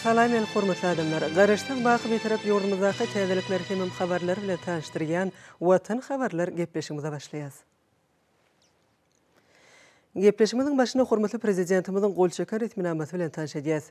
Salam el hormatly adamlar! Garaşsyz baky Bitarap ýurdumyzdaky täzelikler hemem habarlar bilen tanyşdyrýan Watan habarlar gepleşigimize başlaýas. Gepleşigimiziň başynda hormatly Prezidentimiziň gol çeken resminamasy bilen tanyş edýäs.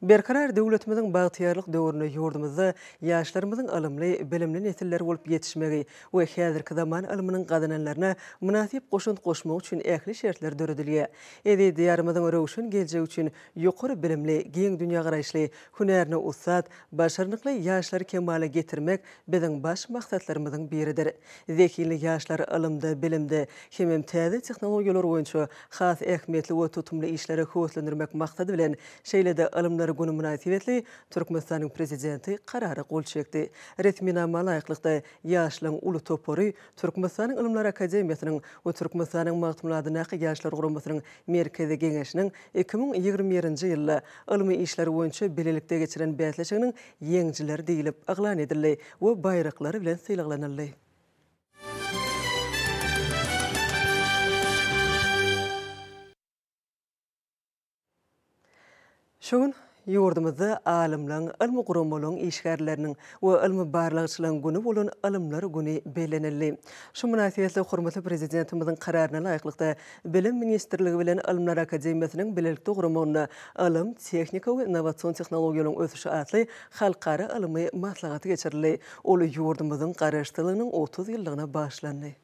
Berkarar döwletimiziň bagtyýarlyk döwründe ýurdumyzda ýaşlarymyzyň ylymly, bilimli nesiller bolup ýetişmegi we häzirki zaman ylmynyň gazananlaryna mynasyp goşant goşmagy üçin ähli şertler döredilýär. Eziz Diýarymyzyň röwşen geljegi üçin ýokary bilimli, giň dünýägaraýyşly, hünärine ussat, başarnykly ýaşlary kemala getirmek biziň baş maksatlarymyzyň biridir. Zehinli ýaşlary ylymda, bilimde hemem täze tehnologiýalar boýunça has ähmiýetli we tutumly işlere höweslendirmek maksady bilen, şeýle-de Ylymlar güni mynasybetli Türkmenistanyň Prezidenti Karara gol çekdi. Resminama laýyklykda, ýaşlaryň uly topary Türkmenistanyň Ylymlar akademiýasynyň we Türkmenistanyň Magtymguly adyndaky Ýaşlar guramasynyň Merkezi Geňeşiniň 2021-nji ýylda ylmy işler boýunça bilelikde geçiren bäsleşiginiň ýeňijileri diýlip yglan edildi we baýraklar bilen sylaglanyldy. Şu gün ýurdumyzda alymlaryň, ylmy guramalaryň işgärleriniň we ylmy barlagçylaryň güni bolan Ylymlar güni bellenildi. Şu mynasybetli hormatly Prezidentimiziň Kararyna laýyklykda, Bilim ministrligi bilen Ylymlar akademiýasynyň bilelikde guramagynda Ylym, tehnika we innowasion tehnologiýalaryň ösüşi atly halkara ylmy maslahaty geçirildi. Ol ýurdumyzyň Garaşsyzlygynyň 30 ýyllygyna bagyşlandy.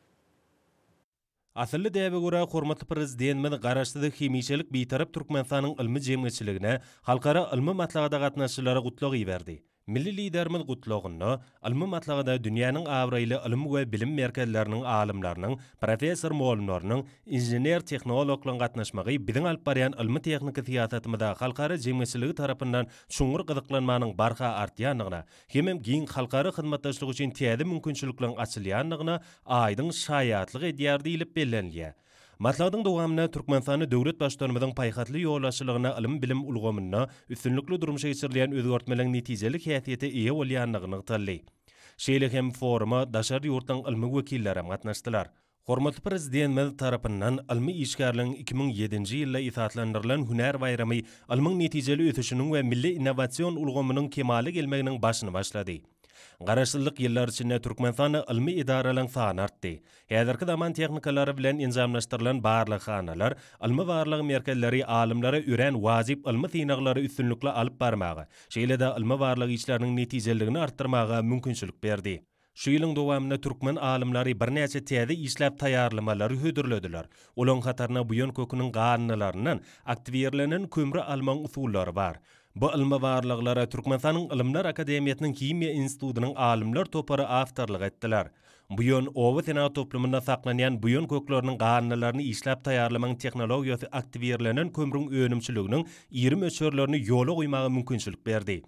Asylly däbe görä, hormatly Prezidentimiz Garaşsyz, hemişelik Bitarap Türkmenistanyň ylmy jemgyýetçiligine, halkara ylmy maslahata gatnaşyjylara gutlag iberdi. Milli Liderimiz Gutlagynda, ylmy maslahata dünýäniň abraýly ylym we bilim merkezleriniň alymlarynyň, professor-mugallymlarynyň, inžener-tehnologlaryň gatnaşmagy biziň alyp barýan ylmy-tehniki syýasatymyza halkara jemgyýetçiligi tarapyndan çuňňur gyzyklanmanyň barha artýandygyna hemem giň halkara hyzmatdaşlyk üçin täze mümkinçilikleriň açylýandygyna aýdyň şaýatlyk edýär diýlip bellenilýär. Maslahatyň dowamynda Türkmenistanda döwlet Baştutanymyzyň paýhasly ýolbaşçylygynda ylym-bilim ulgamynda üstünlikli durmuşa geçirilýän özgertmeleriň netijeli häsiýete eýe bolýandygy nygtaldy. Şeýle hem foruma daşary ýurtlaryň ylmy wekilleri hem gatnaşdylar. Hormatly Prezidentimiz tarapyndan ylmy işgärligiň 2007-nji ýylda esaslandyrylan hünär baýramy ylmyň netijeli ösüşiniň we milli innowasion ulgamynyň kemala gelmeginiň başyny başlady. Garaşsyzlyk ýyllary içinde Türkmenistanda ylmy edaralaryň sany artdy. Häzirki zaman tehnikalary bilen enjamlaşdyrylan barlaghanalar, ylmy-barlag merkezleri alymlara örän wajyp ylmy synaglary üstünlikli alyp barmaga, şeýle-de ylmy-barlag işleriniň netijeliligini artdyrmaga mümkinçilik berdi. Şu ýylyň dowamynda türkmen alymlary birnäçe täze işläp taýýarlamalary hödürlediler. Olaryň hatarynda buýan köküniň galyndylaryndan aktiwirlenen kömri almagyň usullary bar. Bu ylmy barlaglara Türkmenistanyň Ylymlar akademiýasynyň Himiýa institutynyň alymlar topary awtorlyk etdiler. Buýan oba senagat toplumynda saklanýan buýan kökleriniň galyndylaryny işläp taýýarlamagyň tehnologiýasy aktiwirlenen kömrüň önümçiliginiň iri möçberlerini ýola goýmaga mümkinçilik berdi.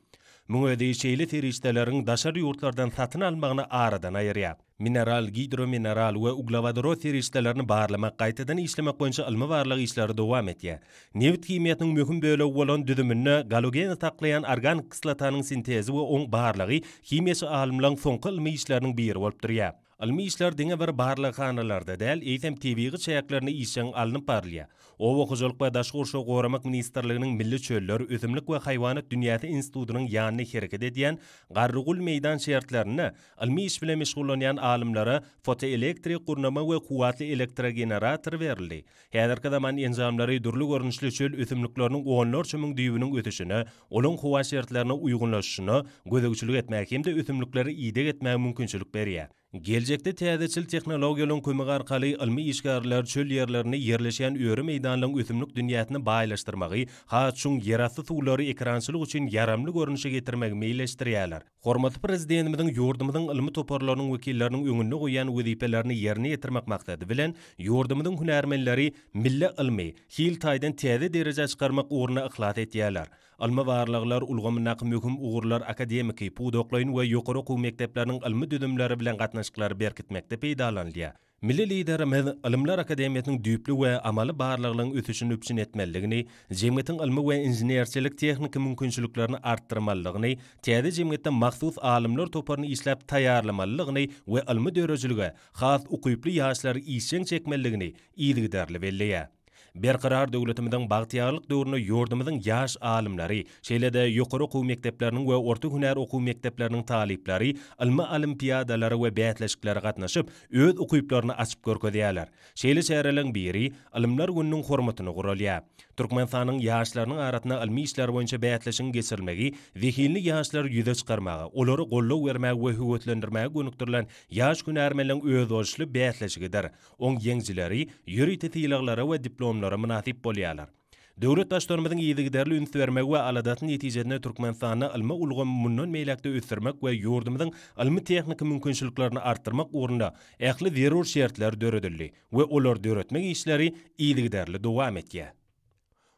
Muň özi şeýle serişdeleriň daşary ýurtlardan satyn alynmagyny aradan aýyrýar. Mineral, gidromineral we uglewodorod serişdelerini barlamak, gaýtadan işlemek boýunça ylmy-barlag işleri dowam edýär. Nebit himiýasynyň möhüm bölegi bolan düzüminde galogeni saklaýan organik kislotanyň sintezi we oň barlagy himiýaçy alymlaryň soňky ylmy işleriniň biri bolup durýar. Ylmy işler diňe bir barlaghanalarda däl, eýsem tebigy çäklerinde işjeň alnyp barylýar. Oba hojalyk we daşky gurşawy goramak ministrliginiň Milli çöller, ösümlik we haýwanat dünýäsi institutynyň ýanynda hereket edýän Garrygul meýdan şertlerinde ylmy iş bilen meşgullanýan alymlara fotoelektrik gurnama we kuwwatly elektrogenerator berildi. Häzirki zaman enjamlary dürli görnüşli çöl ösümlikleriniň onlarça müň düýbüniň ösüşine, olaň howa şertlerine uýgunlaşyşyna gözegçilik etmäge hem-de ösümliklere ideg etmäge mümkinçilik berýär. Geljekde täzeçil tehnologiýalaryň kömegi arkaly ylmy işgärler çöl ýerlerinde ýerleşýän öri meýdanlaryň ösümlik dünýäsini baýlaşdyrmagy, has çuň ýerasty suwlary ekerançylyk üçin ýaramly görnüşe getirmegi meýilleşdirýärler. Hormatly Prezidentimiziň ýurdumyzyň ylmy toparlarynyň wekilleriniň öňünde goýýan wezipelerini ýerine ýetirmek maksady bilen, ýurdumyzyň hünärmenleri milli ylmy, hil taýdan täze derejä çykarmak ugrunda yhlas edýärler. Ylmy barlaglar ulgamyndaky möhüm ugurlar akademiki, pudaklaýyn we ýokary okuw mekdepleriniň ylmy düzümleri bilen gatnaşyklary berkitmekde peýdalanylýar. Milli Liderimiz Ylymlar akademiýasynyň düýpli we amaly barlaglaryň ösüşini üpjün etmelidigini, jemgyýetiň ylmy we inženerçilik-tehniki mümkinçiliklerini artdyrmalydygyny, täze jemgyýetde mahsus alymlar toparyny işläp taýýarlamalydygyny we ylmy döredijilige has ukyply ýaşlary işjeň çekmelidigini yzygiderli belleýär. Berkarar döwletimiziň bagtyýarlyk döwründe ýurdumyzyň ýaş alymlary, şeýle-de ýokary okuw mekdepleriniň we orta hünär okuw mekdepleriniň talyplary ylmy olimpiadalara we bäsleşiklere gatnaşyp, öz ukyplaryny açyp görkezýärler. Şeýle çäreleriň biri Ylymlar gününiň hormatyna guralýar. Türkmenistanyň ýaşlarynyň arasynda ylmy işler boýunça bäsleşigiň geçirilmegi zehinli ýaşlary ýüze çykarmaga, olara goldaw bermäge we höweslendirmäge gönükdirilen ýaş hünärmenleriň özboluşly bäsleşigidir. Oň ýeňijileri ýörite sylaglara we diplomlara mynasyp bolýarlar. Döwlet Baştutanymyzyň yzygiderli üns bermegi we aladasy netijesinde Türkmenistanda ylmy ulgamy mundan beýläk-de ösdürmek we ýurdumyzyň ylmy-tehniki mümkinçiliklerini artdyrmak ugrunda ähli zerur şertler döredildi we olary döretmek işleri yzygiderli dowam etýär.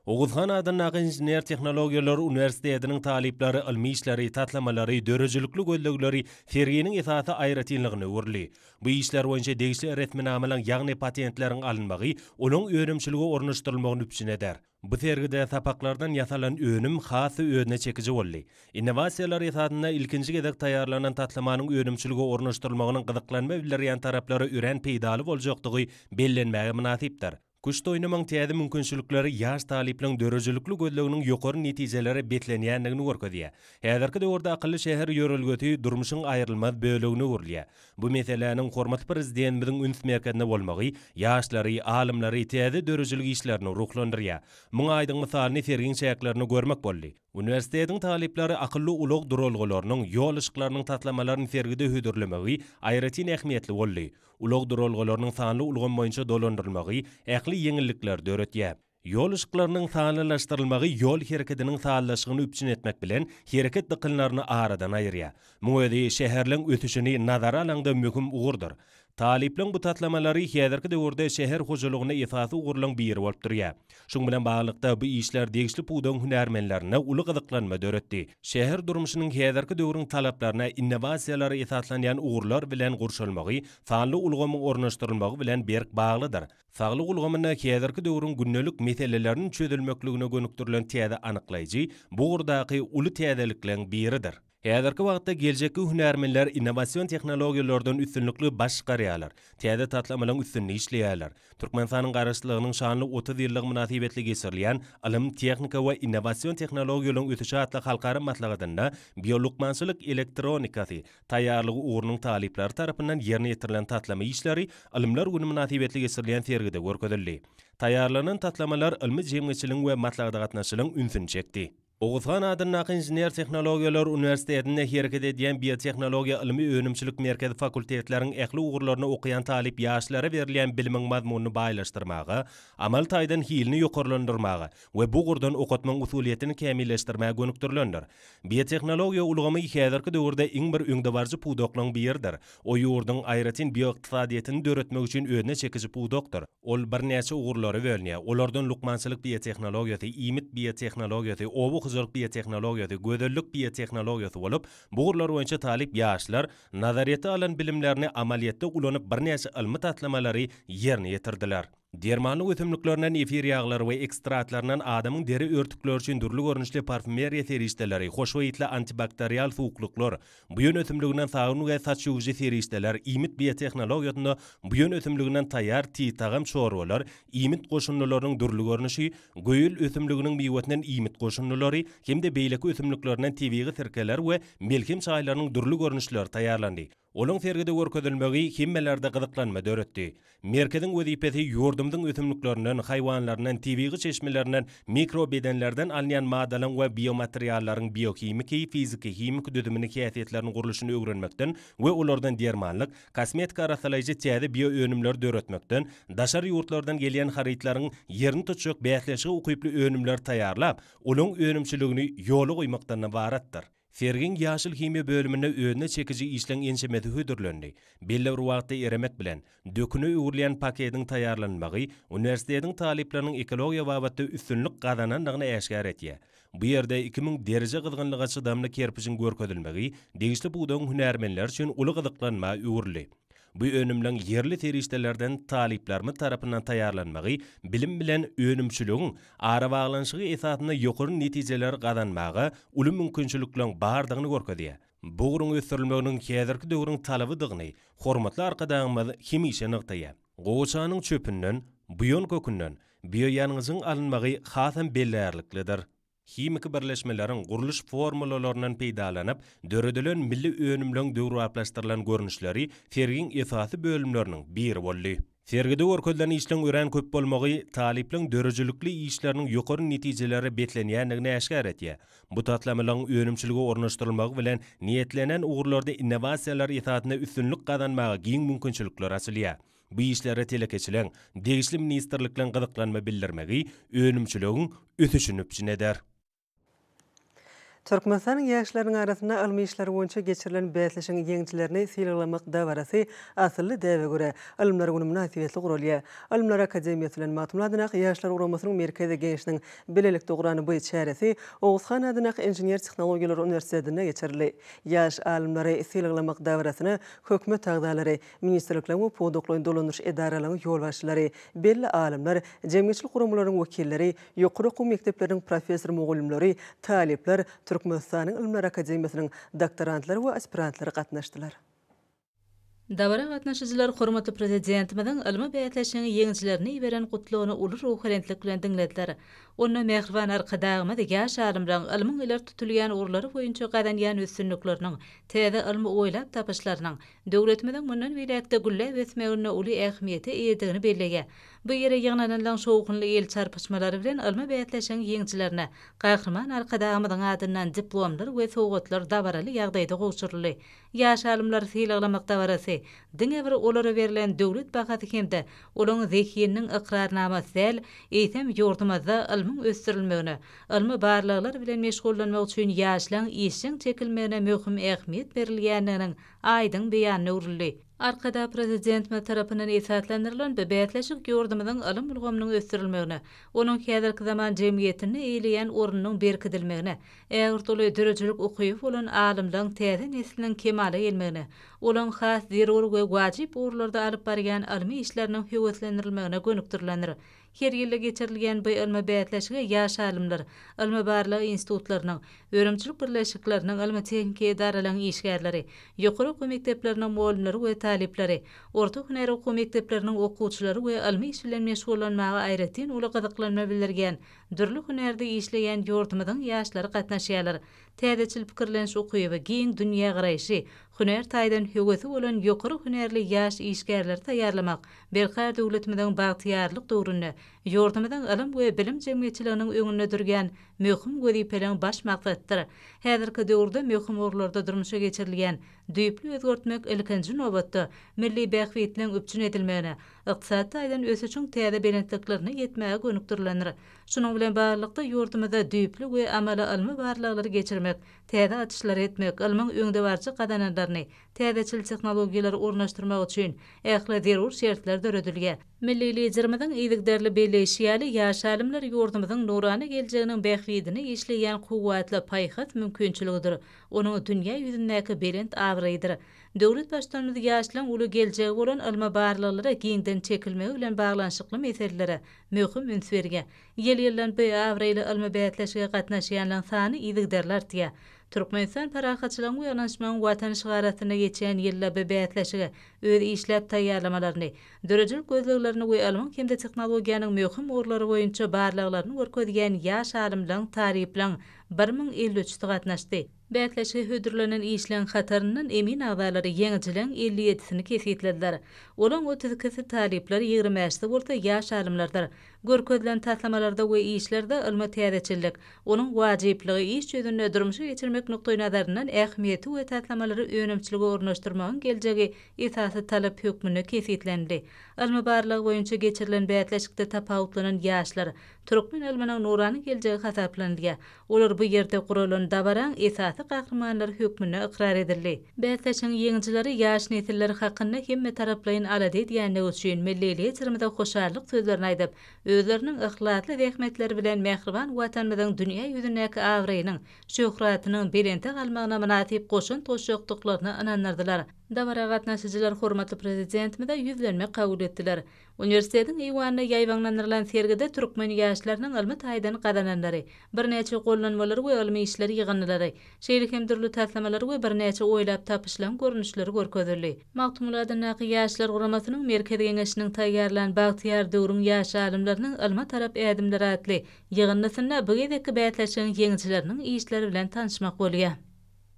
Oguzhan adyndaky Inžener-tehnologiýalar uniwersitetiniň talyplary ylmy işleri, taslamalary, döredijilikli gözlegleri serginiň esasy aýratynlygyna öwrüldi. Bu işler boýunça degişli resminamalaryň, ýagny patentleriň alynmagy olaryň önümçilige ornaşdyrylmagyny üpjün eder. Bu sergide sapaklardan ýasalan önüm has-da özüne çekiji boldy. Innowasiýalar esasynda ilkinji gezek taýýarlanan taslamanyň önümçilige ornaşdyrylmagynyň gyzyklanma bildirýän taraplara örän peýdaly boljakdygy bellenmäge mynasypdyr. Küşt oýnamagyň täze mümkinçilikleri ýaş talyplaryň döredijilikli gözleginiň ýokary netijelere beslenýändigini görkezýär. Häzirki döwürde akylly şäher ýörelgesi durmuşyň aýrylmaz bölegine öwrülýär. Bu meseläniň hormatly Prezidentimiziň üns merkezinde bolmagy ýaşlary, alymlary täze döredijilik işlerine ruhlandyrýar. Muň aýdyň mysalyny sergiň çäklerinde görmek boldy. Uniwersitetiň talyplary akylly ulag duralgalarynyň, ýol yşyklarynyň taslamalaryny sergide hödürlemegi aýratyn ähmiýetli boldy. Ulag duralgalarynyň sanly ulgam boýunça dolandyrylmagy ähli ýeňillikleri döretýär. Ýol yşyklarynyň sanlylaşdyrylmagy ýol herekediniň sazlaşygyny üpjün etmek bilen, hereket dykynlaryny aradan aýyrýar. Muň özi şäherleň ösüşini nazara alaňda möhüm ugurdyr. Talyplaň bu taslamalary häzirki döwürde şäher hojalygynda esasy ugurlaryň biri bolup durýar. Şuň bilen baglylykda, bu işler degişli pudagyň hünärmenlerinde uly gyzyklanma döretdi. Şäher durmuşynyň häzirki döwrüň talaplaryna innowasiýalara esaslanýan ugurlar bilen gurşalmagy sanly ulgamyň ornaşdyrylmagy bilen berk baglydyr. Saglyk ulgamynda häzirki döwrüň gündelik meseleleriniň çözülmekligine gönükdirilen täze anyklaýjy bu ugurdaky uly täzelikleň biridir. Häzirki wagtda geljekki hünärmenler innowasion tehnologiýalardan üstünlikli baş çykarýarlar, täze taslamalaryň üstünde işleýärler. Türkmenistanyň Garaşsyzlygynyň şanly 30 ýyllygy mynasybetli geçirilýän Ylym, tehnika we innowasion tehnologiýalaryň ösüşi atly halkara maslahatynda biolukmançylyk elektronikasy taýýarlygy ugrunyň talyplary tarapyndan ýerine ýetirilen taslama işleri Ylymlar güni mynasybetli geçirilýän sergide görkezildi. Taýýarlanan taslamalar ylmy jemgyýetçiligiň we maslahata gatnaşyjylaryň ünsüni çekdi. Oguzhan adyndaky Inžener-tehnologiýalar uniwersitetinde hereket edýän Biotehnologiýa ylmy-önümçilik merkezi fakultetleriň ähli ugurlarynda okaýan talyp ýaşlara berilýän bilimiň mazmunyny baýlaşdyrmaga, amaly taýdan hilini ýokarlandyrmaga we bu ugurdan okatmagyň usulyýetini kämilleşdirmäge gönükdirilendir. Biotehnologiýa ulgamy häzirki döwürde iň bir öňdebaryjy pudaklaryň biridir. O ýurduň aýratyn bioykdysadyýetini döretmek üçin özüne çekiji pudakdyr. Ol birnäçe ugurlara bölünýär. Olardan lukmançylyk biotehnologiýasy, iýmit biotehnologiýasy, oba hojalyk biotehnologiýasy, gözellik biotehnologiýasy bolup, bu ugurlar boýunça talyp ýaşlar nazaryýetde alan bilimlerini amalyýetde ulanyp birnäçe ylmy taslamalary ýerine ýetirdiler. Dermanlyk ösümliklerinden efir ýaglary we ekstratlaryndan adamyň deri örtükleri üçin dürli görnüşli parfümeriýa serişdeleri, hoşboý ysly antibakterial suwuklyklar, buýan ösümliginden sabyn we saç ýuwujy serişdeler, iýmit biotehnologiýasynda buýan ösümliginden taýýar tiz tagam çorbalar, iýmit goşundylarynyň dürli görnüşi, göýül ösümliginiň miwesinden iýmit goşundylary hem-de beýleki ösümliklerinden tebigy sirkeler we melhem çaýlarynyň dürli görnüşleri taýýarlandy. Onuň sergide görkezilmegi hemmelerde gyzyklanma döretdi. Merkeziň wezipesi ýurdumyzyň ösümliklerinden, haýwanlaryndan, tebigy çeşmelerinden, mikrobedenlerden alynýan maddalaryň we biomateriallaryň biohimiki, fiziki-himiki düzümini, häsiýetlerini, gurluşyny öwrenmekden we olardan dermanlyk, kosmetika arassalaýjy täze bioönümleri döretmekden, daşary ýurtlardan gelýän harytlaryň ýerini tutjak bäsleşige ukyply önümleri taýýarlap, olaryň önümçiligini ýola goýmakdan ybaratdyr. Sergiň ýaşyl himiýa bölüminde özüne çekiji işleň ençemesi hödürlendi. Belli bir wagtda eremek bilen, döküne öwrülýän paketiň taýýarlanylmagy uniwersitetiň talyplarynyň ekologiýa babatda üstünlik gazanandygyny äşgär etýär. Bu ýerde 2000 dereje gyzgynlyga çydamly kerpijiň görkezilmegi degişli pudagyň hünärmenleri üçin uly gyzyklanma öwrüldi. Bu önümleň ýerli serişdelerden talyplarymyz tarapyndan taýýarlanmagy bilim bilen önümçiligiň arabaglanyşygy esasynda ýokary netijeleri gazanmaga uly mümkinçilikleň bardygyny görkezýär. Bu ugruň ösdürilmeginiň häzirki döwrüň talabydygyny hormatly Arkadagymyz hemişe nygtaýar. Gowaçanyň çöpünden, buýan kökünden. Bioýangyjyň alynmagy hasam bellärliklidir. Himiki birleşmeleriň gurluş formulalaryndan peýdalanyp, döredilen milli önümleň döwrebaplaşdyrylan görnüşleri sergiň esasy bölümleriniň biri boldy. Sergide görkezilen işleň örän köp bolmagy talyplaryň döredijilikli işleriniň ýokary netijelere beslenýändigini äşgär edýär. Bu taslamalaryň önümçilige ornaşdyrylmagy bilen niýetlenen ugurlarda innowasiýalar esasynda üstünlik gazanmaga giň mümkinçilikler açylýar. Bu işlere telekeçileň, degişli ministrlikleň gyzyklanma bildirmegi önümçiligiň ösüşini üpjün eder. Türkmenistanyň ýaşlarynyň arasynda ylmy işler boýunça geçirilen bäsleşigiň ýeňijilerini sylaglamak dabarasy asylly däbe görä, Ylymlar güni mynasybetli guralýar. Ylymlar akademiýasy bilen Magtymguly adyndaky Ýaşlar guramasynyň Merkezi Geňeşiniň bilelikde guran bu çäresi Oguzhan adyndaky Inžener-tehnologiýalar uniwersitetinde geçirildi. Ýaş alymlary sylaglamak dabarasyna hökümet agzalary, Ministrlikleriň we pudaklaýyn dolandyryş edaralaryň ýolbaşçylary, belli alymlar, jemgyýetçilik guramalarynyň wekilleri, ýokary okuw mekdepleriniň professor-mugallymlary, talyplar, Türkmenistanyň Ylymlar akademiýasynyň doktorantlary we aspirantlary gatnaşdylar. Dabara gatnaşyjylar hormatly Prezidentimiziň ylmy bäsleşigiň ýeňijilerine iberen Gutlagyny uly ruhubelentlik bilen diňlediler. Onda mähriban Arkadagymyz ýaş alymlaryň ylmyň ileri tutulýan ugurlary boýunça gazanýan üstünlikleriniň, täze ylmy oýlap tapyşlarynyň döwletimiziň mundan beýläk-de gülläp ösmeginde uly ähmiýete eýedigini belleýär. Bu ýere ýygnananlaryň şowhunly el çarpyşmalary bilen ylmy bäsleşigiň ýeňijilerine Gahryman Arkadagymyzyň adyndan diplomlar we sowgatlar dabaraly ýagdaýda gowşuryldy. Ýaş alymlary sylaglamak dabarasy diňe bir olara berlen döwlet bahasy hem-de olaryň zehininiň ykrarnamasy däl, eýsem, ýurdumyzda ylmyň ösdürilmegine, ylmy barlaglar bilen meşgullanmak üçin ýaşlaryň işjeň çekilmegine möhüm ähmiýet berilýändiginiň aýdyň beýanyna öwrüldi. Arkadag Prezidentimiz tarapyndan esaslandyrylan bu bäsleşik ýurdumyzyň ylym ulgamynyň ösdürilmegine, onuň häzirki zaman jemgyýetinde eýeleýän ornunyň berkidilmegine, ägirt uly döredijilik ukyby bolan alymlaryň täze nesliniň kemala gelmegine, olaryň has zerur we wajyp ugurlarda alyp barýan ylmy işleriniň höweslendirilmegine gönükdirilendir. Her ýylda geçirilýän bu ylmy bäsleşige ýaş alymlar, ylmy-barlag institutlarynyň, önümçilik birleşikleriniň, ylmy-tehniki edaralaryň işgärleri, ýokary okuw mekdepleriniň mugallymlary we talyplary, orta hünär okuw mekdepleriniň okuwçylary we ylmy iş bilen meşgullanmaga aýratyn uly gyzyklanma bildirýän, dürli hünärde işleýän ýurdumyzyň ýaşlary gatnaşýarlar. Täzeçil pikirleniş ukyby, giň dünýägaraýşy, hünär taýdan höwesi bolan ýokary hünärli ýaş işgärleri taýýarlamak Berkarar döwletimiziň bagtyýarlyk döwründe ýurdumyzyň ylym we bilim jemgyýetçiliginiň öňünde durýan möhüm wezipeleriň baş maksadydyr. Häzirki döwürde möhüm ugurlarda durmuşa geçirilýän düýpli özgertmek ilkinji nobatda milli bähbitleriň üpjün edilmegine, ykdysady taýdan ösüşiň täze belentliklerine ýetmäge gönükdirilendir. Şunuň bilen baglylykda, ýurdumyzda düýpli we amaly ylmy barlaglary geçirmek, täze açyşlary etmek, ylmyň öňdebaryjy gazananlaryny, täzeçil tehnologiýalary ornaşdyrmak üçin ähli zerur şertler döredilýär. Milli Liderimiziň yzygiderli belleýşi ýaly, ýaş alymlar ýurdumyzyň nurana geljeginiň bähbidine işleýän kuwwatly paýhas mümkinçiligidir, onuň dünýä ýüzündäki belent abraýydyr. Döwlet Baştutanymyz ýaşlaryň uly geljegi bolan ylmy barlaglara giňden çekilmegi bilen baglanyşykly meselelere möhüm üns berýär. Ýyl-ýyldan bu abraýly ylmy bäsleşige gatnaşýanlaryň sany yzygiderli artýar. Türkmenistan parahatçylygyň we ynanyşmagyň Watany şygary astynda geçýän ýylda bu bäsleşige öz işläp taýýarlamalaryny, döredijilik gözleglerini we ylmyň hem-de tehnologiýanyň möhüm ugurlary boýunça barlaglaryny görkezýän ýaş alymlaryň, talyplaryň 1053-si gatnaşdy. Bäsleşige hödürlenen işleň hataryndan emin agzalary ýeňijileriň 57-sini kesgitlediler. Olaň 32-si talyplar, 25-si bolsa ýaş alymlardyr. Görkezilen taslamalarda we işlerde ylmy täzeçillik, onuň wajyplygy, iş ýüzünde durmuşa geçirmek nukdaýnazaryndan ähmiýeti we taslamalary önümçilige ornaşdyrmagyň geljegi esasy talap hökmünde kesgitlenildi. Ylmy-barlag boýunça geçirilen bäsleşikde tapawutlanan ýaşlar türkmen ylmynyň nurana geljegi hasaplanylýar. Olar bu ýerde guralan dabaraň esasy gahrymanlary hökmünde ykrar edildi. Bäsleşigiň ýeňijileri ýaş nesiller hakynda hemmetaraplaýyn alada edýändigi üçin milli Liderimize hoşallyk sözlerini aýdyp, özleriniň yhlasly zähmetleri bilen mähriban Watanymyzyň dünýä ýüzündäki abraýynyň, şöhratynyň belente galmagyna mynasyp goşant goşjakdyklaryna ynandyrdylar. Dabara gatnaşyjylar hormatly Prezidentimize ýüzlenme kabul etdiler. Uniwersitetiň eýwanynda ýaýbaňlandyrylan sergide türkmen ýaşlarynyň ylmy taýdan gazananlary, birnäçe gollanmalar we ylmy işler ýygyndylary, şeýle hem dürli taslamalar we birnäçe oýlap tapyşlaryň görnüşleri görkezildi. Magtymguly adyndaky Ýaşlar guramasynyň Merkezi Geňeşiniň taýýarlan Bagtyýar döwrüň ýaş alymlarynyň ylma tarap ädimleri atly ýygyndysynda bu gezekki bäsleşigiň ýeňijileriniň işleri bilen tanyşmak bolýar.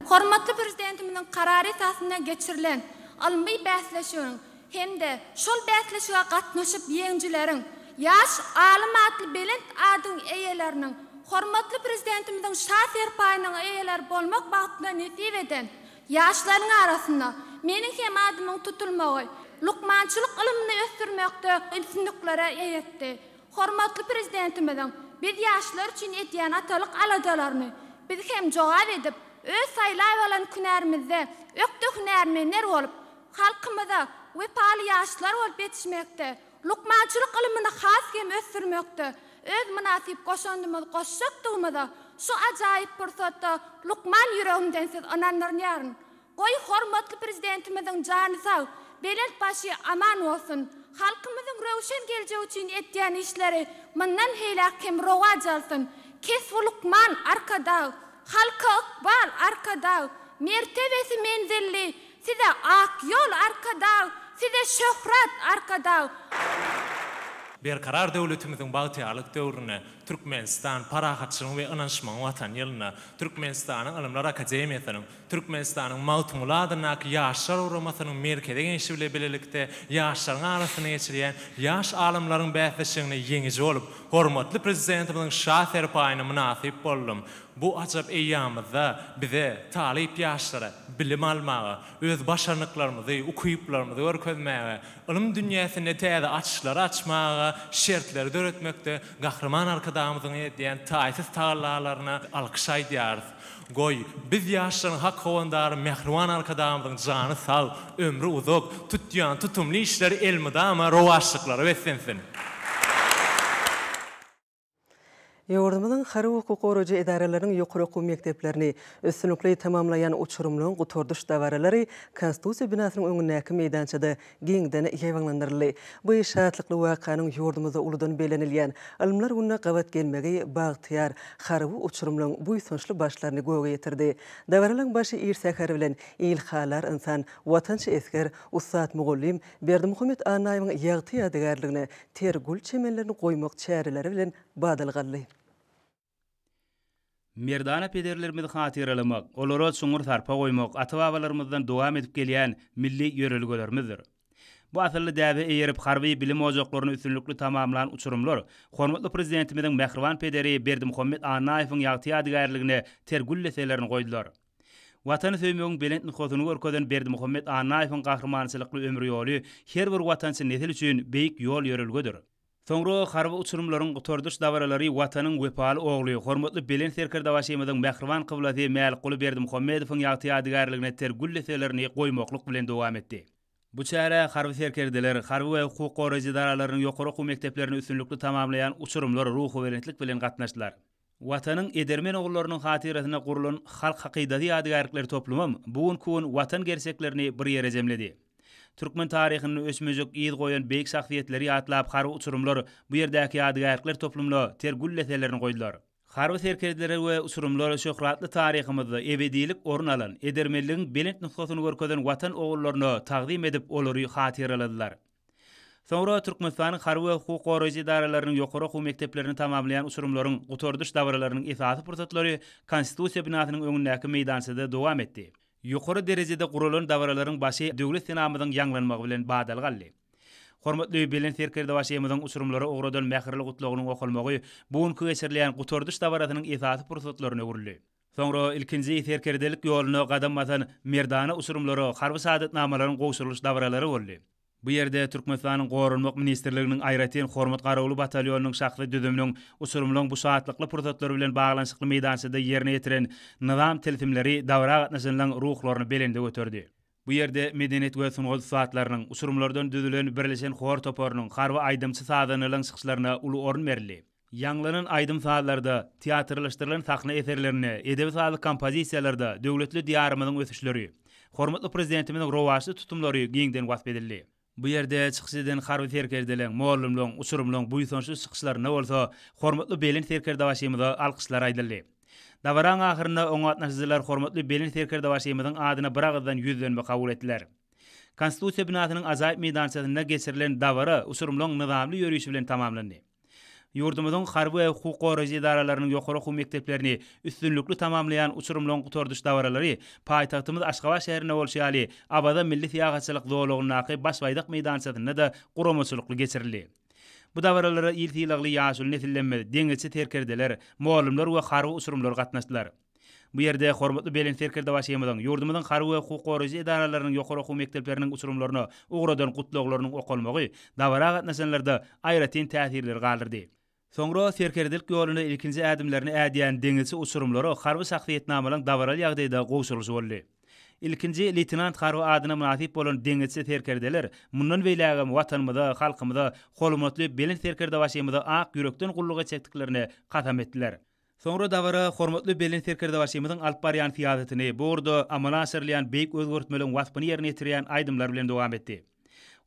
Hormatly Prezidentimiziň Karary esasynda geçirilen ylmy bäsleşigiň hem-de şol bäsleşige gatnaşyp ýeňijileriň, Ýaş alym atly belent adyň eýeleriniň hormatly Prezidentimiziň Şa serpaýynyň eýeleri bolmak bagtyna nesip eden ýaşlaryň arasynda meniň hem adymyň tutulmagy lukmançylyk ylmyny ösdürmekde üstünliklere eýetdi. Hormatly Prezidentimiziň biz ýaşlar üçin edýän atalyk aladalaryny biz hem jogap edip, öz saýlap alan hünärimizde ökde hünärmenler bolup, halkymyza wepaly ýaşlar bolup ýetişmekde, lukmançylyk ylmyny has hem ösdürmekde öz mynasyp goşandymyzy goşjakdygymyza şu ajaýyp pursatda lukman ýüregimden sizi ynandyrýaryn. Goý, hormatly Prezidentimiziň jany sag, belent başy aman bolsun! Halkymyzyň röwşen geljegi üçin edýän işleri mundan heýläk hem rowaç alsyn! Kesbi lukman, Arkadag! Halka ykbal, Arkadag! Mertebesi menzilli, Size ak ýol, Arkadag! Size şöhrat, Arkadag! Berkarar döwletimiziň bagtyýarlyk döwründe Türkmenistan, parahatçylygyň we ynanyşmagyň Watany ýylynda Türkmenistanyň Ylymlar akademiýasynyň Türkmenistanyň Magtymguly adyndaky Ýaşlar guramasynyň Merkezi Geňeşi bile bilelikde ýaşlaryň arasynda geçirýän Ýaş alymlaryň bäsleşiginde ýeňiji bolup, hormatly Prezidentimiziň Şa serpaýyna mynasyp boldum. Bu ajap eýýamymyzda bize, talyp ýaşlara bilim almaga, öz başarnyklarymyzy, ukyplarymyzy görkezmäge, ylym dünýäsinde täze açyşlary açmaga şertleri döretmekde Gahryman Arkadagymyzyň edýän taýsyz tagallalaryna alkyş aýdýarys. Goý, biz ýaşlaryň hak howandary mähriban Arkadagymyzyň jany sag, ömri uzak, tutýan tutumly işleri elmydama rowaçlyklara beslensin! Ýurdumyzyň harby hukuk goraýjy edaralarynyň ýokary okuw mekdeplerini üstünlikli tamamlaýan uçurymlaryň gutardyş dabaralary Konstitusiýa binasynyň öňündäki meýdançada giňden ýaýbaňlandyryldy. Bu şatlykly wakanyň ýurdumyzda uludan bellenilýän Ylymlar gününe gabat gelmegi bagtyýar harby uçurymlaryň buýsançly başlaryny göge ýetirdi. Dabaralaryň başy ir säher bilen ilhalar ynsan, watançy esger, ussat mugallym Berdimuhamet Annaýewiň ýagty ýadygärligine ter gül çemenlerini goýmak çäreleri bilen badalga aldy. Merdana pederlerimizi hatyralamak, olara çuňňur sarpa goýmak ata-babalarymyzdan dowam edip gelýän milli ýörelgelerimizdir. Bu asylly däbe eýerip, harby bilim ojaklaryny üstünlikli tamamlan uçurymlar hormatly Prezidentimiziň mähriban pederi Berdimuhamet Annaýewiň ýagty ýadygärligine ter gül deselerini goýdular. Watany söýmegiň belent nusgasyny görkezen Berdimuhamet Annaýewiň gahrymançylykly ömür ýoly her bir watançy nesil üçin beýik ýol-ýörelgedir. Soňra harby uçurymlaryň gutardyş dabaralary Watanyň wepaly ogly, hormatly Belent Serkerdebaşymyzyň mähriban kyblasy Mälikguly Berdimuhamedowyň ýagty ýadygärligine ter gül deselerini goýmaklyk bilen dowam etdi. Bu çärä harby serkerdeler, harby we hukuk goraýjy edaralarynyň ýokary okuw mekdeplerini üstünlikli tamamlaýan uçurymlar ruhubelentlik bilen gatnaşdylar. Watanyň edermen ogullarynyň hatyrasyna gurlan Halk hakydasy ýadygärlikler toplumam bu günki gün Watan gerçeklerini bir ýere jemledi. Türkmen taryhynda öçmejek yz goýan beýik şahsyýetleri ýatlap harby uçurymlar bu ýerdäki ýadygärlikler toplumyna ter gül deselerini goýdular. Harby serkerdeler we uçurymlar şöhratly taryhymyzda ebedilik orun alan, edermenligiň belent nusgasyny görkezen Watan ogullaryna tagzym edip olary hatyraladylar. Soňra Türkmenistanyň harby we hukuk goraýjy edaralarynyň ýokary okuw mekdeplerini tamamlaýan uçurymlaryň gutardyş dabaralarynyň esasy pursatlary Konstitusiýa binasynyň öňündäki meýdançada dowam etdi. Ýokary derejede guralan dabaralaryň başy Döwlet senamyzyň ýaňlanmagy bilen badalga aldy. Hormatly Belent Serkerdebaşymyzyň uçurymlara ugradan mähirli gutlagynyň okalmagy bu günki geçirilýän gutardyş dabarasynyň esasy pursatlaryna öwrüldi. Soňra ilkinji serkerdelik ýoluna gadam basan merdana uçurymlara harby şahadatnamalaryň gowşurylyş dabaralary boldy. Bu ýerde Türkmenistanyň Goranmak ministrliginiň aýratyn Hormat garawuly batalýonynyň şahsy düzüminiň uçurymlaryň bu şatlykly pursatlary bilen baglanyşykly meýdançada ýerine ýetiren nyzam tilsimleri dabara gatnaşanlaryň ruhlaryny belende göterdi. Bu ýerde medeniýet we sungat ussatlarynyň, uçurymlardan düzülen birleşen hor toparynyň, harby aýdymçy-sazandalaryň çykyşlaryna uly orun berildi. Ýaňlanan aýdym-sazlarda, teatrlaşdyrylan sahna eserlerinde, edebi-sazly kompozisiýalarda döwletli Diýarymyzyň ösüşleri, Hormatly Prezidentimiziň rowaçly tutumlary giňden wasp edildi. Bu ýerde çykyş eden harby serkerdeleň, mugallymlaryň, uçurymlaryň buýsançly çykyşlarynda bolsa hormatly Belent Serkerdebaşymyza alkyşlar aýdyldy. Dabaraň ahyrynda oňa gatnaşyjylar hormatly Belent Serkerdebaşymyzyň adyna biragyzdan ýüzlenme kabul etdiler. Konstitusiýa binasynyň ajaýyp meýdançasynda geçirilen dabara uçurymlaryň nyzamly ýörişi bilen tamamlandy. Ýurdumyzyň harby we hukuk goraýjy edaralarynyň ýokary okuw mekdeplerini üstünlikli tamamlaýan uçurymlaryň gutardyş dabaralary paýtagtymyz Aşgabat şäherinde bolşy ýaly, Awaza milli syýahatçylyk zolagyndaky Baş baýdak meýdançasynda-da guramaçylykly geçirildi. Bu dabaralara il sylagly ýaşuly nesillerimiz, deňizçi serkerdeler, mugallymlar we harby uçurymlar gatnaşdylar. Bu ýerde hormatly Belent Serkerdebaşymyzyň ýurdumyzyň harby we hukuk goraýjy edaralarynyň ýokary okuw mekdepleriniň uçurymlaryna ugradan gutlaglarynyň okalmagy dabara gatnaşanlarda aýratyn täsirleri galdyrdy. Soňra serkerdelik ýolunda ilkinji ädimlerini ädýän deňizçi uçurymlara harby şahsyýetnamalaryň dabaraly ýagdaýda gowşurylyşy boldy. Ilkinji leýtenant harby adyna mynasyp bolan deňizçi serkerdeler mundan beýlägem Watanymyza, halkymyza, hormatly Belent Serkerdebaşymyza ak ýürekden gulluk etjekdiklerine kasam etdiler. Soňra dabara hormatly Belent Serkerdebaşymyzyň alyp barýan syýasatyny, bu ugurda amala aşyrylýan beýik özgertmeleriň waspyny ýerine ýetirýän aýdymlar bilen dowam etdi.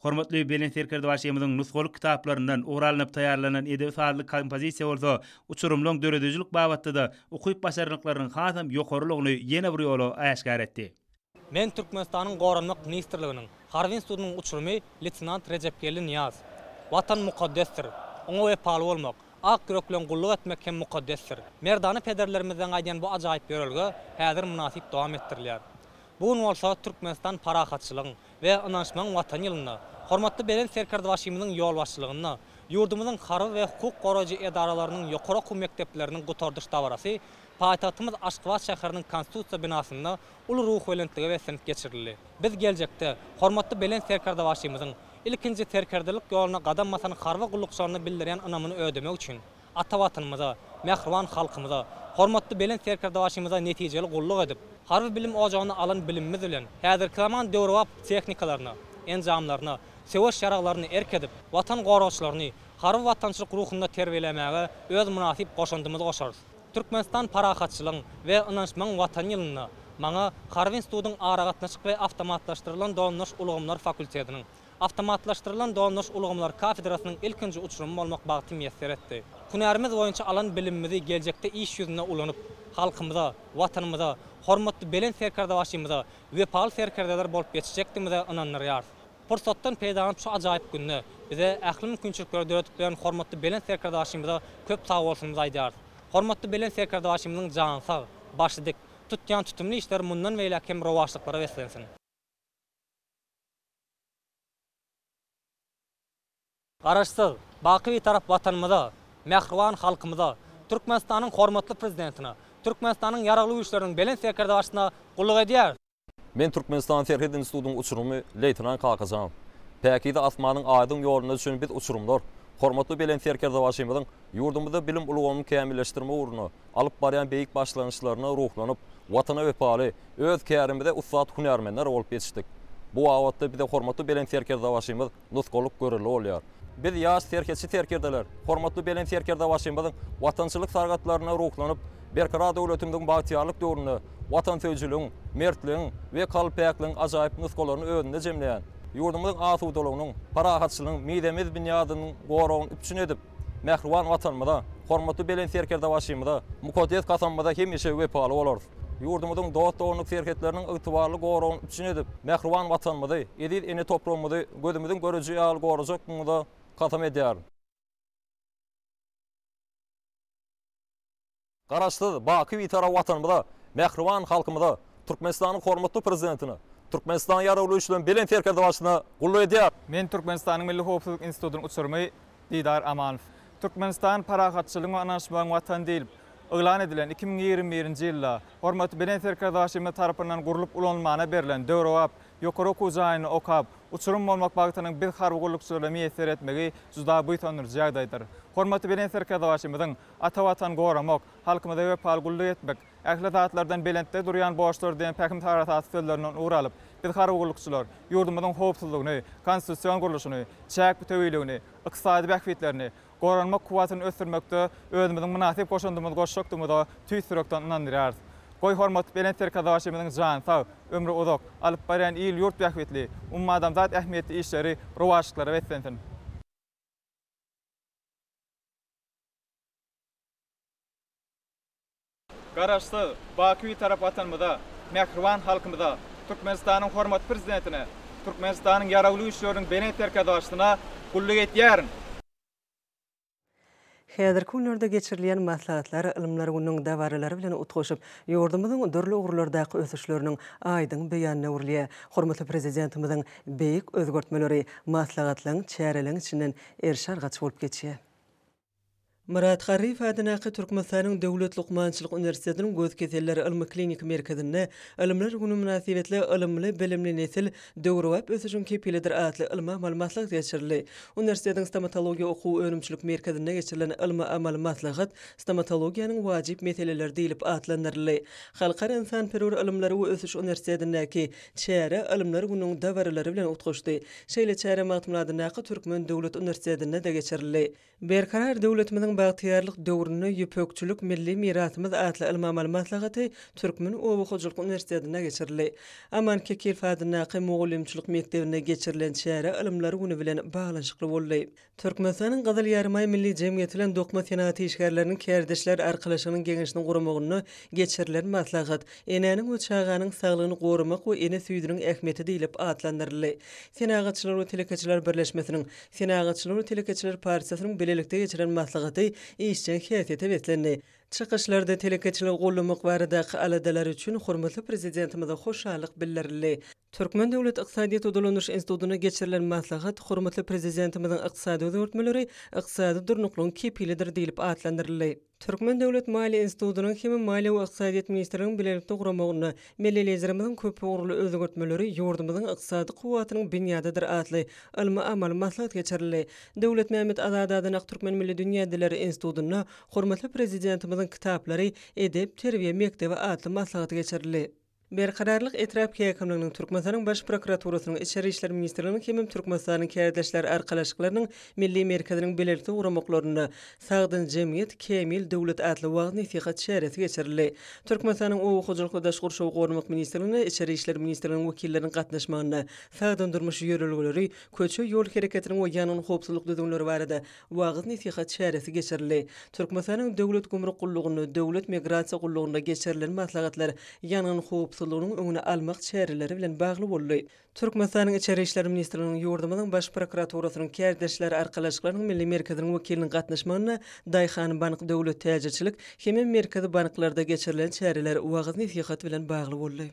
Hormatly Belent Serkerdebaşymyzyň nusgalyk kitaplaryndan ugur alnyp taýýarlanan edebi-sazly kompozisiýa bolsa uçurymlaryň döredijilik babatda-da ukyp-başarnyklarynyň hasam ýokarylygyny ýene bir ýola äşgär etdi. Men Türkmenistanyň Goranmak ministrliginiň Harby institutynyň uçurymy leýtenant Rejepgeldi Nyýaz. Watan mukaddesdir. Oňa wepaly bolmak, ak ýürek bilen gulluk etmek hem mukaddesdir. Merdana pederlerimizden gaýdýan bu ajaýyp ýörelge häzir mynasyp dowam etdirilýär. Bu gün bolsa Türkmenistan parahatçylygyň we ynanyşmagyň Watany ýylynda, hormatly Belent Serkerdebaşymyzyň ýolbaşçylygynda ýurdumyzyň harby we hukuk goraýjy edaralarynyň ýokary okuw mekdepleriniň gutardyş dabarasy paýtagtymyz Aşgabat şäheriniň Konstitusiýa binasynda uly ruhubelentlige beslenip geçirildi. Biz geljekde hormatly Belent Serkerdebaşymyzyň ilkinji serkerdelik ýoluna gadam basan harby gullukçylaryna bildirýän ynamyny ödemek üçin, ata Watanymyza, mähriban halkymyza, hormatly Belent Serkerdebaşymyza netijeli gulluk edip, harby bilim ojagynda alan bilimimiz bilen häzirki zaman döwrebap tehnikalaryna, enjamlaryna, söweş ýaraglaryna erk edip, Watan goragçylaryny harby-watançylyk ruhunda terbiýelemäge öz mynasyp goşandymyzy goşarys. Türkmenistan parahatçylygyň we ynanyşmagyň Watany ýylynda maňa Harby institutyň Aragatnaşyk we awtomatlaşdyrylan dolandyryş ulgamlary fakultetiniň Awtomatlaşdyrylan dolandyryş ulgamlary kafedrasynyň ilkinji uçurymy bolmak bagty miýesser etdi. Hünärimiz boýunça alan bilimimizi geljekde iş ýüzünde ulanyp, halkymyza, Watanymyza, hormatly Belent Serkerdebaşymyza wepaly serkerdeler bolup ýetişjekdigimize ynandyrýarys. Pursatdan peýdalanyp şu ajaýyp günde bize ähli mümkinçilikleri döredip beren hormatly Belent Serkerdebaşymyza köp sagbolsunymyzy aýdýarys. Hormatly Belent Serkerdebaşymyzyň jany sag, başy dik, tutýan tutumly işleri mundan beýläk hem rowaçlyklara beslensin! Garaşsyz, baky Bitarap Watanymyza, mähriban halkymyza, Türkmenistanyň hormatly Prezidentine, Türkmenistanyň Ýaragly Güýçleriniň Belent Serkerdebaşysyna gulluk edýäris! Men Türkmenistan Serhet institutynyň uçurymy leýtenant Kakajanow. Päkize asmanyň aýdyň ýoluna düşen biz uçurymlar, hormatly Belent Serkerdebaşymyzyň ýurdumyzda bilim ulgamyny kämilleşdirmek ugrunda alyp barýan beýik başlangyçlaryna ruhlanyp, Watana wepaly, öz kärimize ussat hünärmenler bolup ýetişdik. Bu babatda bize hormatly Belent Serkerdebaşymyz nusgalyk görelde bolýar. Biz ýaş serhetçi serkerdeler, hormatly Belent Serkerdebaşymyzyň watançylyk sargytlaryna ruhlanyp, Berkarar döwletimiziň bagtyýarlyk döwründe watansöýüjiligiň, mertligiň we kalp päkligiň ajaýyp nusgalaryny özünde jemleýän, ýurdumyzyň asudalygynyň, parahatçylygyň mizemez binýadynyň goragyny üpjün edip, mähriban Watanymyza, hormatly Belent Serkerdebaşymyza, mukaddes kasamymyza hemişe wepaly bolarys. Ýurdumyzyň dost-doganlyk serhetleriniň ygtybarly goragyny üpjün edip, mähriban Watanymyzy, eziz ene topragymyzy gözümiziň göreji ýaly gorajakdygymyza kasam edýärin. Garaşsyz, baky Bitarap Watanymyza, mähriban halkymyza, Türkmenistanyň hormatly Prezidentine, Türkmenistanyň Ýaragly Güýçleriniň Belent Serkerdebaşysyna gulluk edýär. Men Türkmenistanyň Milli howpsuzlyk institutynyň uçurymy Didar Amanow. Türkmenistan parahatçylygyň we ynanyşmagyň Watany diýlip, yglan edilen 2021-nji ýylda hormatly Belent Serkerdebaşymyz tarapyndan gurlup ulanylmana berlen döwrebap ýokary okuw jaýynda okap, uçurym bolmak bagtynyň biz harby gullukçylara miýesser etmegi juda buýsandyryjy ýagdaýdyr. Hormatly Belent Serkerdebaşymyzyň Ata Watany goramak, halkymyza wepaly gulluk etmek, ähli zatlardan belentde durýan borçlar diýen pähim-parasatly sözlerinden ugur alyp, biz harby gullukçylar ýurdumyzyň howpsuzlygyny, konstitusion gurluşyny, çäk bütewiligini, ykdysady bähbitlerini, goranmak kuwwatyny ösdürmekde özümiziň mynasyp goşandymyzy goşjakdygymyza tüýs ýürekden ynandyrýarys. Goý, hormatly Belent Serkerdebaşymyzyň jany sag, ömri uzak, alyp barýan il-ýurt bähbitli, umumadamzat ähmiýetli işleri rowaçlyklara beslensin! Garaşsyz, baky Bitarap Watanymyza, mähriban halkymyza, Türkmenistanyň hormatly Prezidentine, Türkmenistanyň Ýaragly Güýçleriniň Belent Serkerdebaşysyna gulluk edýärin! Häzirki günlerde geçirilýän maslahatlar Ylymlar gününiň dabaralary bilen utgaşyp, ýurdumyzyň dürli ugurlardaky ösüşleriniň aýdyň beýanyna öwrülýär. Hormatly Prezidentimiziň beýik özgertmeleri maslahatlaryň, çäreleriň içinden eriş-argaç bolup geçýär. Myrat Garryýew adyndaky Türkmenistanyň Döwlet lukmançylyk uniwersitetiniň Göz keselleri ylmy-kliniki merkezinde Ylymlar güni mynasybetli Ylymly, bilimli nesil, döwrebap ösüşiň kepilidir atly ylmy-amaly maslahat geçirildi. Uniwersitetiň Stomatologiýa okuw-önümçilik merkezinde geçirilen ylmy-amaly maslahat Stomatologiýanyň wajyp meseleleri diýlip atlandyryldy. Halkara ynsanperwer ylymlary we ösüş uniwersitetindäki çäre Ylymlar gününiň dabaralary bilen utgaşdy. Şeýle çäre Magtymguly adyndaky Türkmen döwlet uniwersitetinde-de geçirildi. Berkarar döwletimiziň bagtyýarlyk döwründe Ýüpekçilik milli mirasymyz atly ylmy-amaly maslahaty Türkmen oba hojalyk uniwersitetinde geçirildi. Aman Kekilow adyndaky mugallymçylyk mekdebinde geçirilen çäre Ylymlar güni bilen baglanyşykly boldy. Türkmenistanyň Gyzyl Ýarymaý Milli jemgyýeti bilen Dokma senagaty işgärleriniň kärdeşler arkalaşygynyň geňeşiniň guramagynda geçirilen maslahat Enäniň we çaganyň saglygyny goramak we ene süýdüniň ähmiýeti diýlip atlandyryldy. Senagatçylar we telekeçiler birleşmesiniň Senagatçylar we telekeçiler partiýasynyň bilelikde geçiren maslahaty işjeň häsiýete beslendi. Çykyşlarda telekeçiligi goldamak baradaky aladalary üçin hormatly Prezidentimize hoşallyk bildirildi. Türkmen döwlet ykdysadyýet we dolandyryş institutynda geçirilen maslahat hormatly Prezidentimiziň ykdysady özgertmeleri ykdysady durnuklygyň kepilidir diýlip atlandyryldy. Türkmen döwlet maliýe institutynyň hem Maliýe we ykdysadyýet ministrliginiň bilelikde guramagynda Milli Liderimiziň köpugurly özgertmeleri ýurdumyzyň ykdysady kuwwatynyň binýadydyr atly ylmy-amaly maslahat geçirildi. Döwletmämmet Azady adyndaky Türkmen milli dünýä dilleri institutynda hormatly Prezidentimiziň kitaplary edep-terbiýe mekdebi atly maslahat geçirildi. Berkararlyk etrap häkimliginiň, Türkmenistanyň Baş prokuraturasynyň, Içeri işler ministrliginiň hemem Türkmenistanyň Kärdeşler arkalaşyklarynyň Milli merkeziniň bilelikde guramaklarynda Sagdyn jemgyýet, kämil döwlet atly wagyz-nesihat çäresi geçirildi. Türkmenistanyň Oba hojalyk we daşky gurşawy goramak ministrliginde Içeri işler ministrliginiň wekilleriniň gatnaşmagynda sagdyn durmuş ýörelgeleri, köçe-ýol hereketiniň we ýangyn howpsuzlyk düzgünleri barada wagyz-nesihat çäresi geçirildi. Türkmenistanyň Döwlet gümrük gullugynda, Döwlet migrasiýa gullugynda geçirilen maslahatlar ýangyn howpsuzlygynyň öňüni almak çäreleri bilen bagly boldy. Türkmenistanyň Içeri işler ministrliginiň, ýurdumyzyň Baş prokuraturasynyň, Kärdeşler arkalaşyklarynyň Milli merkeziniň wekiliniň gatnaşmagynda Daýhanbank döwlet täjirçilik hemem merkezi banklarda geçirilen çäreler wagyz-nesihat bilen bagly boldy.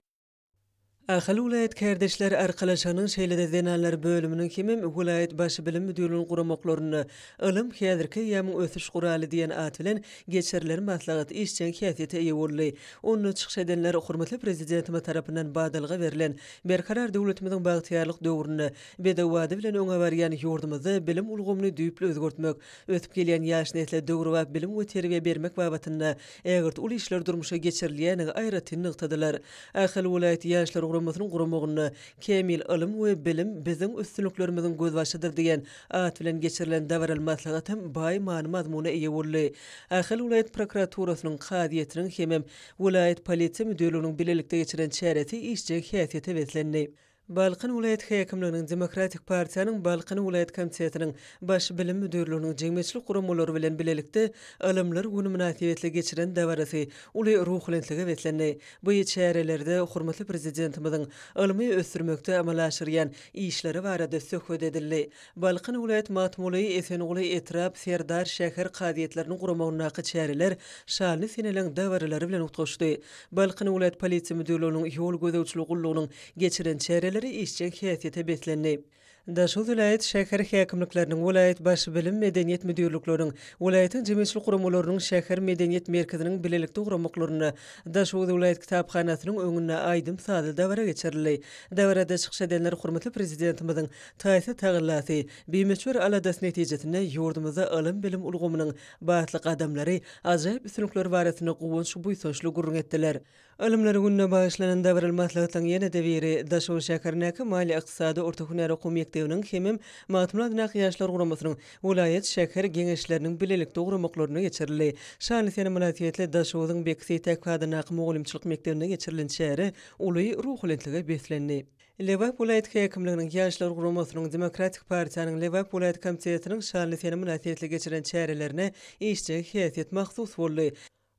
Ahal welaýat kärdeşler arkalaşygynyň şeýle-de zenanlar bölüminiň hemem welaýat Baş bilim müdirliginiň guramaklarynda Ylym, häzirki eýýamyň ösüş guraly diýen at bilen geçirilen maslahat işjeň häsiýete eýe boldy. Onda çykyş edenler hormatly Prezidentimiz tarapyndan badalga berlen Berkarar döwletimiziň bagtyýarlyk döwründe bedew bady bilen öňe barýan ýurdumyzda bilim ulgamyny düýpli özgertmek, ösüp gelýän ýaş nesle döwrebap bilim we terbiýe bermek babatynda ägirt uly işler durmuşa geçirilýändigi aýratyn nygtadylar. Ahal welaýat Ýaşlar guramasynyň guramagynda Kämil ylym we bilim biziň üstünliklerimiziň gözbaşydyr diýen at bilen geçirilen dabaraly maslahat hem baý many-mazmuna eýe boldy. Ahal welaýat prokuraturasynyň, kazyýetiniň hemem welaýat polisiýa müdirliginiň bilelikde geçiren çäresi işjeň häsiýete beslendi. Balkan welaýat häkimliginiň, Demokratik partiýanyň Balkan welaýat komitetiniň, Baş bilim müdirliginiň jemgyýetçilik guramalary bilen bilelikde Ylymlar güni mynasybetli geçiren dabarasy uly ruhubelentlige beslendi. Bu çärelerde hormatly Prezidentimiziň ylmy ösdürmekde amala aşyrýan işleri barada söhbet edildi. Balkan welaýat Magtymguly, Esenguly etrap, Serdar şäher kazyýetleriniň guramagyndaky çäreler şanly seneleriň dabaralary bilen utgaşdy. Balkan welaýat polisiýa müdirliginiň ýol gözegçiligi gullugynyň geçiren çäreleri işjeň häsiýete beslendi. Daşoguz welaýat şäher häkimlikleriniň, welaýat Baş bilim, medeniýet müdirlikleriniň, welaýatyň jemgyýetçilik guramalarynyň şäher medeniýet merkeziniň bilelikde guramaklarynda Daşoguz welaýat kitaphanasynyň öňünde aýdym-sazly dabara geçirildi. Dabarada çykyş edenler hormatly Prezidentimiziň taýsyz tagallasy, bimöçber aladasy netijesinde ýurdumyzda ylym-bilim ulgamynyň batly gadamlary, ajaýyp üstünlikleri barasynda guwanç-buýsançly gürrüň etdiler. Ylymlar gününe bagyşlanan dabaraly maslahatlaryň ýene-de biri Daşoguz şäherindäki Maliýe-ykdysady orta hünär okuw mekdebinde. mekdebiniň hemem Magtymguly adyndaky Ýaşlar guramasynyň welaýat, şäher Geňeşleriniň bilelikde guramaklarynda geçirildi. Şanly sene mynasybetli Daşoguzyň Beki Seýtäkow adyndaky mugallymçylyk mekdebinde geçirilen çäre uly ruhubelentlige beslendi. Lebap welaýat häkimliginiň Ýaşlar guramasynyň Demokratik partiýanyň Lebap welaýat komitetiniň şanly sene mynasybetli geçiren çärelerine işjeň häsiýet mahsus boldy.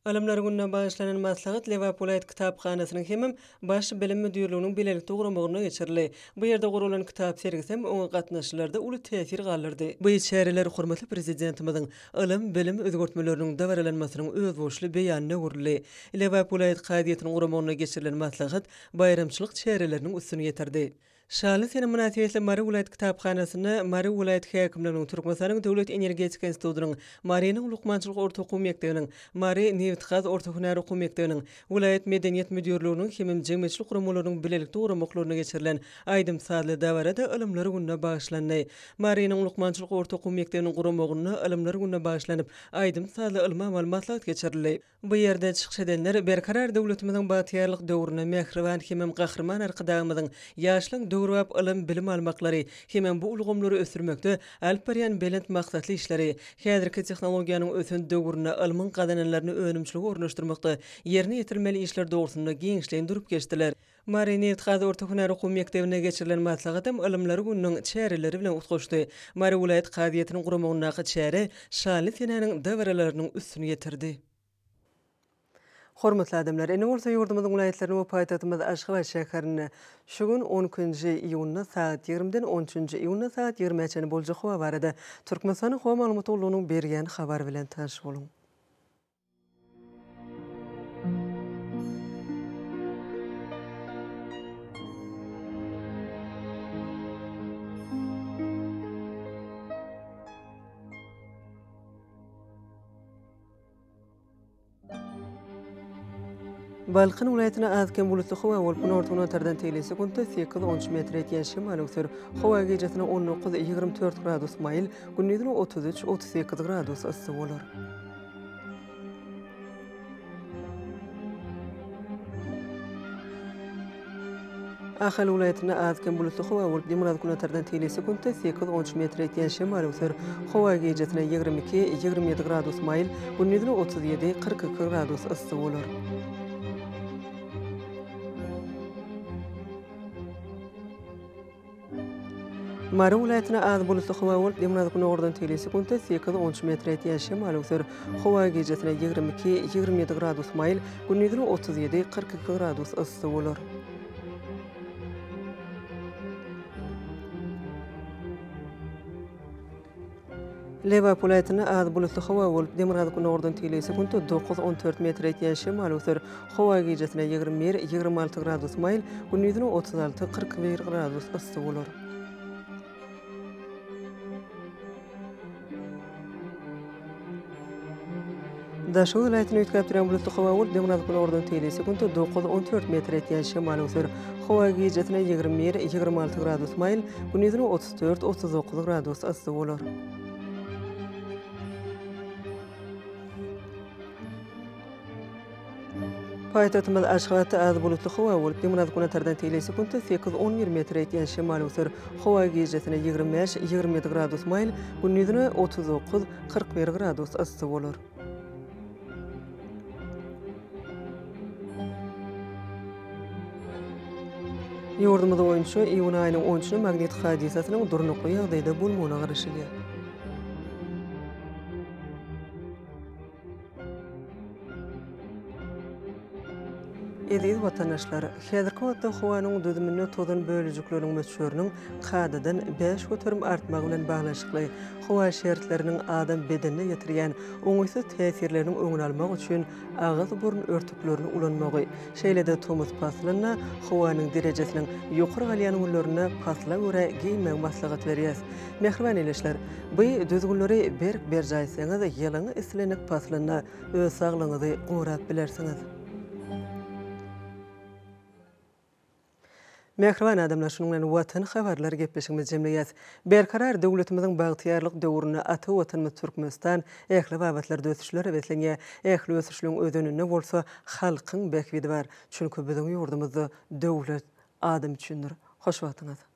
Alymlar gününe bagyşlanan maslahat Lebap welaýat kitaphanasynyň hemem Baş bilim müdirliginiň bilelikde guramagynda geçirildi. Bu ýerde guralan kitap sergisem oňa gatnaşyjylarda uly täsir galdyrdy. Bu çäreler hormatly Prezidentimiziň ylym-bilim özgertmeleriniň dabaralanmasynyň özboluşly beýanyna öwrüldi. Lebap welaýat kazyýetiniň guramagynda geçirilen maslahat baýramçylyk çäreleriniň üstüni ýetirdi. Şanly sene mynasybetli Mary welaýat kitaphanasynda Mary welaýat häkimliginiň, Türkmenistanyň Döwlet energetika institutynyň, Marynyň lukmançylyk orta okuw mekdebiniň, Mary nebitgaz orta hünär okuw mekdebiniň, welaýat medeniýet müdirliginiň hemem jemgyýetçilik guramalarynyň bilelikde guramaklarynda geçirilen aýdym-sazly dabara-da Ylymlar gününe bagyşlandy. Marynyň lukmançylyk orta okuw mekdebiniň guramagynda Ylymlar gününe bagyşlanyp, aýdym-sazly ylmy-amaly maslahat geçirildi. Bu ýerde çykyş edenler Berkarar döwletimiziň bagtyýarlyk döwründe mähriban hemem Gahryman Arkadagymyzyň ýaşlaryň döwrebap ylym-bilim almaklary hemem bu ulgamlary ösdürmekde alyp barýan belent maksatly işleri, häzirki tehnologiýanyň ösen döwründe ylmyň gazananlaryny önümçilige ornaşdyrmakda ýerine ýetirilmeli işler dogrusynda giňişleýin durup geçdiler. Mary nebitgaz orta hünär okuw mekdebinde geçirilen maslahatam Ylymlar gününiň çäreleri bilen utgaşdy. Mary welaýat kazyýetiniň guramagyndaky çäre şanly senäniň dabaralarynyň üstüni ýetirdi. Hormatly adamlar, indi bolsa ýurdumyzyň welaýatlarynda we paýtagtymyz Aşgabat şäherinde şu gün on ikinji iýunda sagat ýigrimiden on üçünji iýunda sagat ýigrimä çenli boljak howa barada Türkmenistanyň Howa maglumat gullugynyň berýän habary bilen tanyş boluň. Balkan welaýatynda az-kem bulutly howa bolup, günorta-günortadan tegelek sekuntda sekiz-on üç metre ýetýän şemal öwser. Howa gijesine 19, 24 gradus maýyl, gündizine 33, 38 gradus yssy bolar. Ahal welaýatynda az-kem bulutly howa bolup, demirgazyk-günortadan tegelek sekuntda sekiz-on üç metre ýetýän şemal öwser. Howa gijesine 22, 27 gradus maýyl, gündizine 37, 42 gradus yssy bolar. Mary welaýatynda az bulutly howa bolup, demirgazyk-günordan tegelek sekuntda sekiz-on üç metre ýetýän şemal öwser. Howa gijesine 22, 27 gradus maýyl, gündizine 37, 42 gradus yssy bolar. Lebap welaýatynda az bulutly howa bolup, demirgazyk-günordan tegelek sekuntda dokuz-on dört metre ýetýän şemal öwser. Howa gijesine 21, 26 gradus maýyl, gündizine 36, 41 gradus yssy bolar. Daşoguz welaýatynda üýtgäp durýan bulutly howa bolup, demirgazyk-günordan tegelek sekuntda dokuz-on dört metre ýetýän şemal öwser. Howa gijesine 21, 26 gradus maýyl, gündizine 34, 39 gradus yssy bolar. Paýtagtymyz Aşgabatda az bulutly howa bolup, demirgazyk-günortadan tegelek sekuntda sekiz-on bir metre ýetýän şemal öwser. Howa gijesine 25, 27 gradus maýyl, gündizine 39, 41 gradus yssy bolar. Ýurdumyz boýunça iýun aýynyň on üçüne magnit hadysasynyň durnukly ýagdaýda bolmagyna garaşylýar. Eziz watandaşlar! Häzirki wagtda howanyň düzüminde tozan bölejikleriniň möçberiniň kadadan 5% artmagy bilen baglanyşykly howa şertleriniň adam bedenine ýetirýän oňaýsyz täsirleriniň öňüni almak üçin agyz-burun örtüklerini ulanmagy, şeýle-de tomus paslynda howanyň derejesiniň ýokary galýan günlerinde pasla görä geýinmegi maslahat berýäs. Mähriban ildeşler, bu düzgünleri berk berjaý etseňiz, ýylyň islendik paslynda öz saglygyňyzy gorap bilersiňiz. Mähriban adamlar, şunuň bilen Watan habarlary gepleşigimizi jemleýäs. Berkarar döwletimiziň bagtyýarlyk döwründe ata Watanymyz Türkmenistan ähli babatlarda ösüşlere beslenýär. Ähli ösüşligiň özeninde bolsa halkyň bähbidi bar. Çünki biziň ýurdumyzda döwlet adam üçindir. Hoş wagtyňyz!